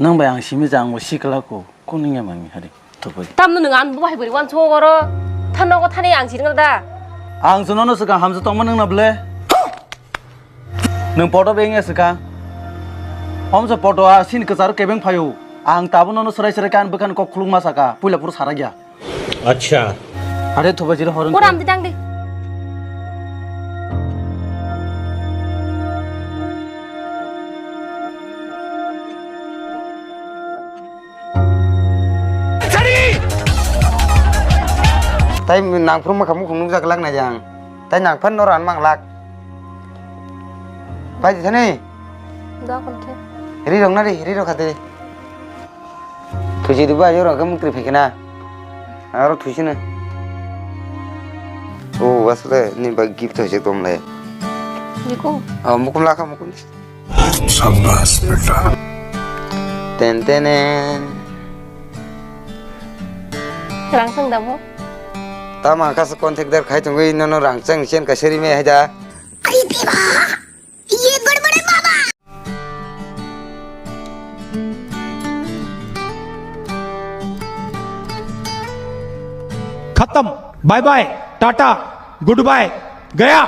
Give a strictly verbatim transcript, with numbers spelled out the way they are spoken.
Nwng bai ang simi ja ang bo sikla ko, ko nwng ya mangi hari. Thupui. Tamno nwng ang bo hai bwrwi wansuk oro. Thano ko thani ang sirnga da. Ang se nono swkang hamjak tongma nwng na ble. Nwng poto beng ya swkang. Om se poto a sin kwcharo kebeng phaio. Ang tabo nono swrai swrai kan bwkhan kok khuluk ma saka. Puila phuru sarak ya. Acha. Are thoba jira horon. Ora amdi tang di. Tai nangphuru makha mukhung nukjak lak nai jang. Tai nangphan nor an mang lak. Pai di thani. Dokon khe. Ri rok na ri, ri rok khate. Thusi duba ayo rok mukri phekena. Aro thusi na. O asle ni ba gift hoise tomle. Niko. Ah, mukum lakha mukum. Shabash beta. Ten tenen. Rang sang damo. Tama kas contact dar khai tungui nono rang chang chen ka seri me haida. अरे देवा, ये गड़बड़ है बाबा। खत्म, bye bye, tata, good bye, गया।